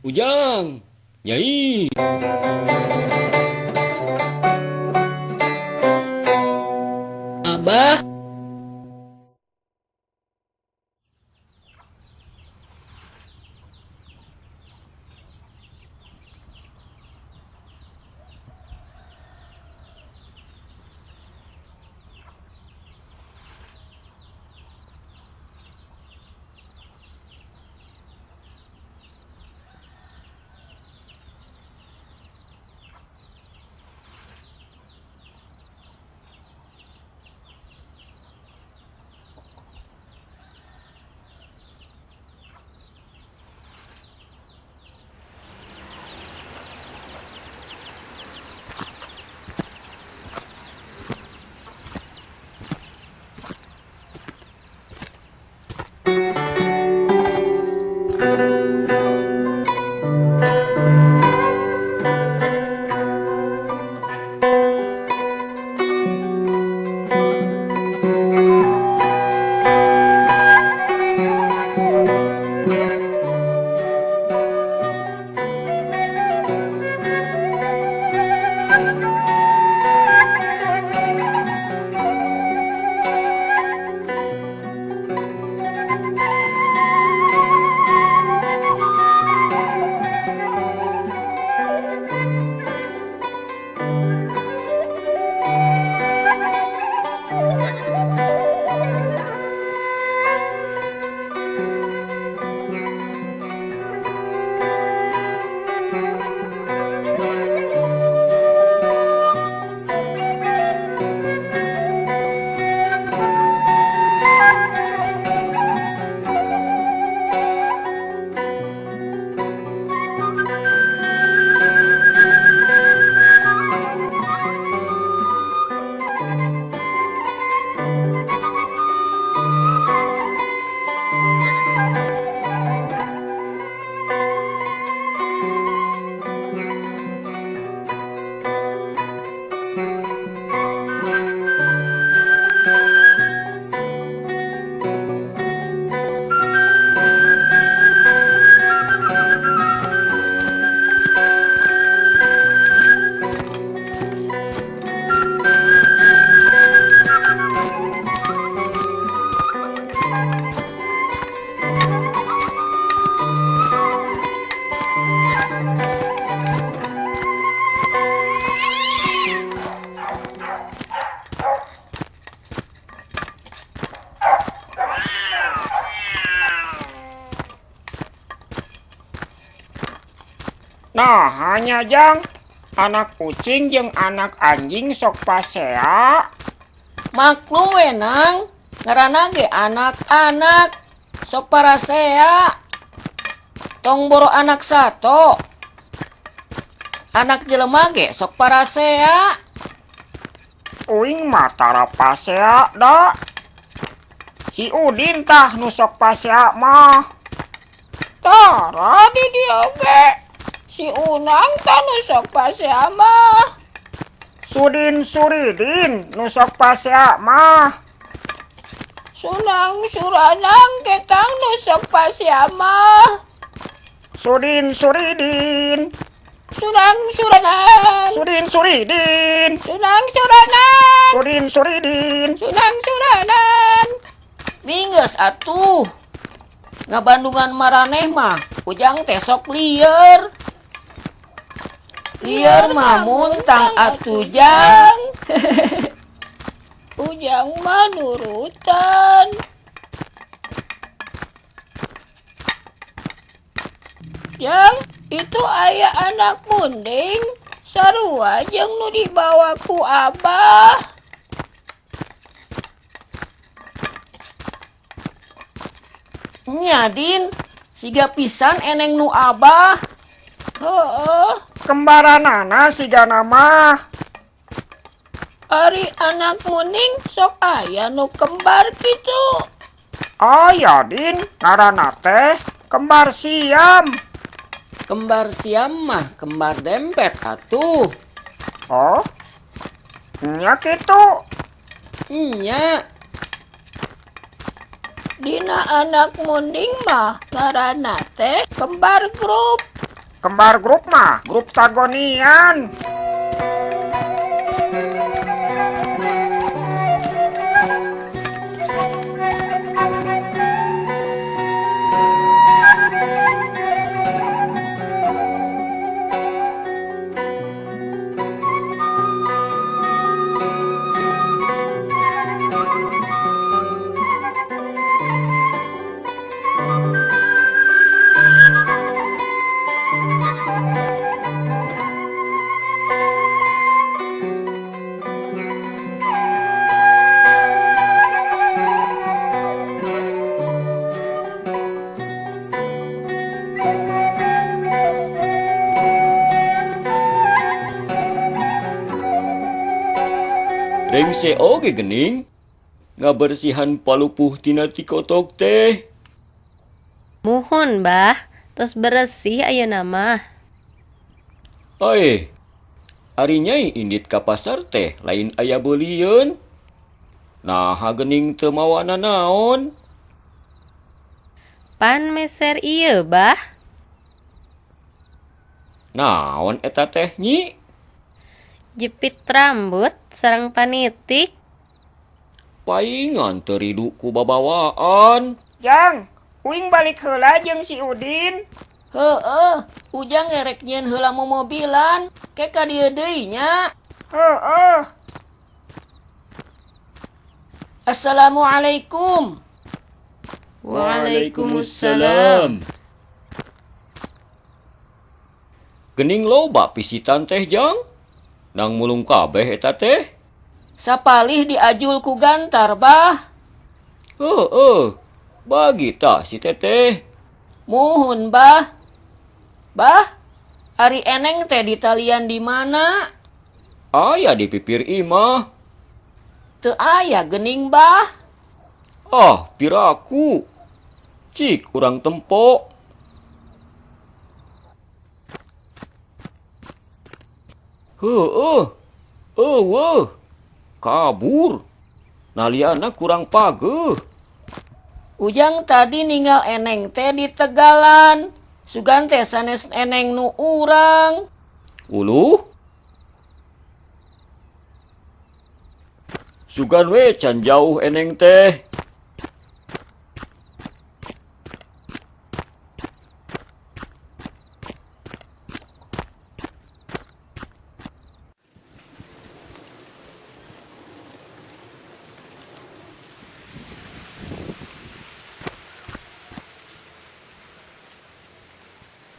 Ujang, Nyai. Abah. Nah, hanya jang anak kucing jeung anak anjing sok pasea. Maklum wenang, ngaranna ge anak-anak sok parasea. Tong boro anak sato. Anak jelema ge sok parasea. Uing mah tara pasea da. Si Udin tah nu sok pasea mah. Tara di dieu ge. Si Unang tah nu sok pasea mah. Sudin Suridin nu sok pasea mah. Sunang Suranang ketang nu sok pasea mah. Sudin Suridin. Sunang Suranang. Sudin Suridin. Sunang Suranang. Sudin Suridin. Sunang Suranang. Minggeus atuh. Ngabandungan maraneh mah Ujang teh sok lieur. Lieur mah muntang atuh jang. Ujang mah nurutan. Jang, itu aya anak munding sarua jeung nu dibawa ku abah. Nya Din, siga pisan eneng nu abah. Heeh. Kembaranana sigana mah. Ari anak muning sok aya nu kembar kitu. Aya Din, ngaranna teh kembar siam. Kembar siam mah kembar dempet atuh. Oh, nya kitu. Nya. Dina anak munding mah ngaranna teh kembar grup. Kembar grup mah, grup tagonian. Rengse oge gening ngabersihan palupuh tina tikotok teh. Muhun bah, tos beresih ayeuna mah. Aeh, ari Nyai indit ka pasar teh lain aya beulieun. Naha gening teu mawa nanaon? Pan meser ieu bah. Naon eta teh Nyi? Jepit rambut sareng panitik. Paingan teu ridu ku babawaan. Jang, uing balik heula jeung si Udin. Heueuh, Ujang erek nyieun heula momobilan, ke ka dieu deui nya. Heueuh. Assalamualaikum. Waalaikumsalam. Gening loba pisitan teh Jang. Nang mulung kabeh eta teh. Sapalih diajul ku gantar bah. Heueuh, bagi tah si teteh. Muhun bah. Bah, ari eneng teh ditalian di mana? Aya di pipir imah. Teu aya gening bah. Ah, piraku. Cik urang tempo. Heueuh, eueuh, kabur. Naliana kurang pageuh. Ujang tadi ninggal eneng teh di Tegalan. Sugan teh sanes eneng nu urang. Uluh. Sugan we can jauh eneng teh.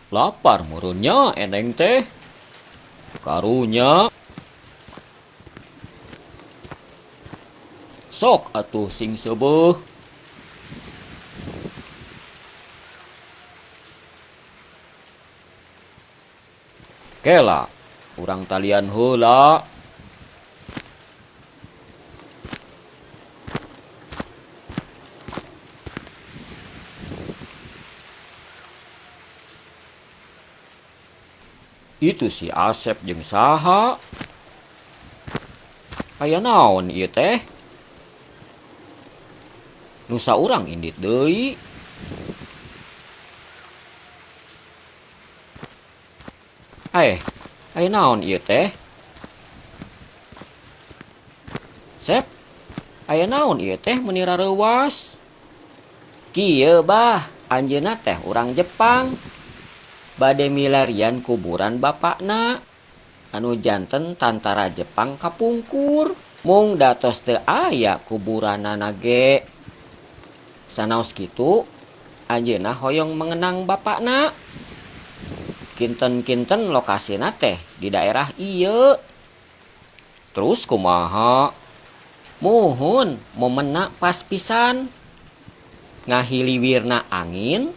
Lapar murunnya eneng teh. Karunya. Sok atuh sing seubeuh. Kela, urang talian heula. Itu si Asep jeung saha? Aya naon ieu teh? Nu saurang indit deui. Aya naon ieu teh? Sep, aya naon ieu teh meuni rareuwas? Kieu bah, anjeunna teh urang Jepang. Bade milarian kuburan bapakna anu janten tantara Jepang kapungkur. Mung datos teu aya kuburanana ge. Sanaos kitu anjeunna hoyong mengenang bapakna. Kinten-kinten lokasina teh di daerah ieu. Terus kumaha? Muhun momenna pas pisan. Ngahiliwirna angin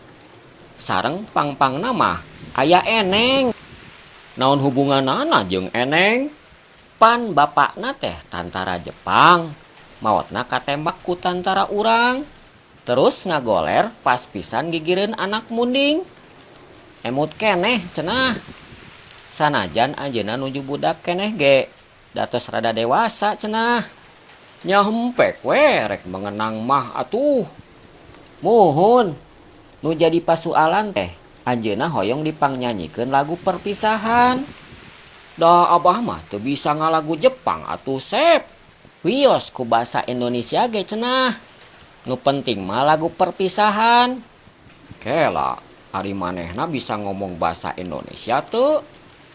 sareng pangpangna mah aya eneng. Naon hubunganana jeung eneng? Pan bapakna teh tantara Jepang, maotna katembak ku tantara urang. Terus ngagoler pas pisan gigireun anak munding. Emut keneh cenah. Sanajan anjeunna nuju budak keneh ge, datos rada dewasa cenah. Nya hempek we rek mengenang mah atuh. Muhun nu jadi pasualan teh Anjeunna hoyong dipangnyanyikan lagu perpisahan. Da Abah mah teu bisa ngalagu Jepang atuh, Sep. Wios ku bahasa Indonesia ge cenah. Nu penting mah lagu perpisahan. Kela, ari manehna bisa ngomong bahasa Indonesia teu?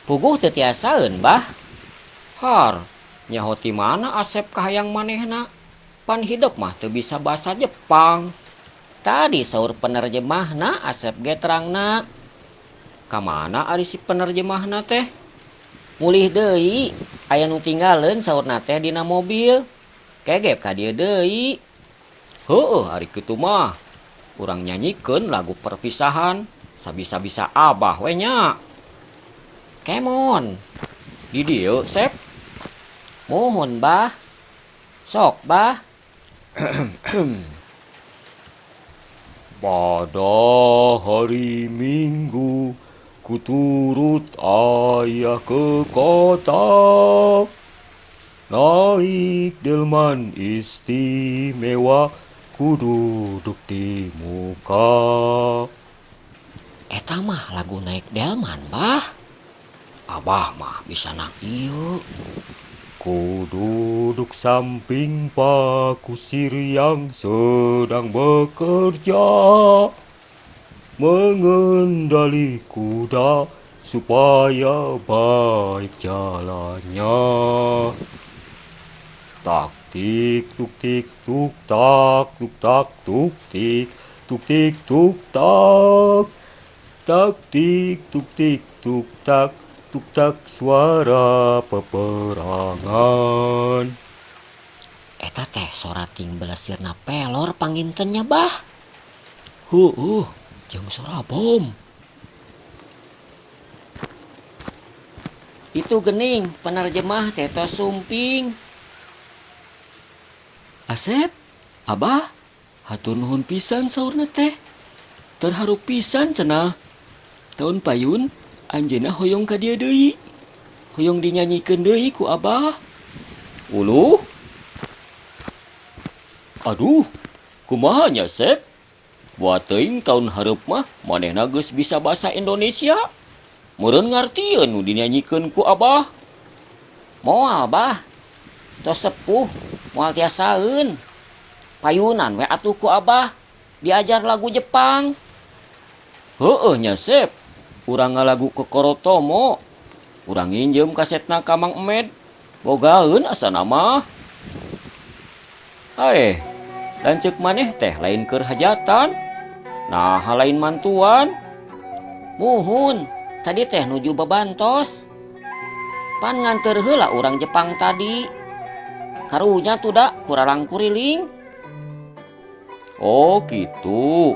Puguh teu tiasaeun, Bah. Har, nyaho ti mana Asep kahayang manehna? Pan hidep mah teu bisa bahasa Jepang. Tadi saur penerjemahna, Asep ge terangna. Kamana ari si penerjemahna teh? Mulih deui, aya nu tinggaleun saurna teh dina mobil. Kegep ka dieu deui. Heueuh, ari kitu mah. Urang nyanyikeun lagu perpisahan sabisa-bisa Abah we nya. Kemon. Di dieu, Sep. Muhun, Bah. Sok, Bah. Pada hari Minggu ku turut ayah ke kota, naik delman istimewa, ku duduk di muka. Eta mah lagu naik delman, Bah. Abah mah bisa nak ieu. Ku duduk samping Pak Kusir yang sedang bekerja, mengendali kuda supaya baik jalannya. Tak tik tuk tik tuk tak tuk tak tuk tik tuk tik tuk tak, tak tik tuk tik tuk tak tuk tak suara peperangan. Eta teh sora ting belesirna pelor pangintennya, Bah. Heueuh, jeung sora bom. Itu gening penerjemah teh tos sumping. Asep, Abah, hatur nuhun pisan saurna teh. Terharu pisan cenah. Tahun payun anjeunna hoyong ka dieu deui. Hoyong dinyanyikeun deui ku Abah. Uluh. Aduh, kumaha nya, Sep? Buat teuing tahun hareup mah manehna geus bisa bahasa Indonesia. Meureun ngartieun nu dinyanyikeun ku Abah. Moal, Bah. Tos sepuh, moal tiasaeun. Payunan we atuh ku Abah diajar lagu Jepang. Heueuh nya, Sep. Urang ngalagu Kokorotomo. Urang nginjem kasetna ka Mang Emed. Bogaeun asana mah. Haeh, lanceuk maneh teh lain keur hajatan. Nah, lain mantuan. Muhun, tadi teh nuju babantos. Pan nganteur heula urang Jepang tadi. Karunya tuh da kuralang kuriling. Oh, gitu.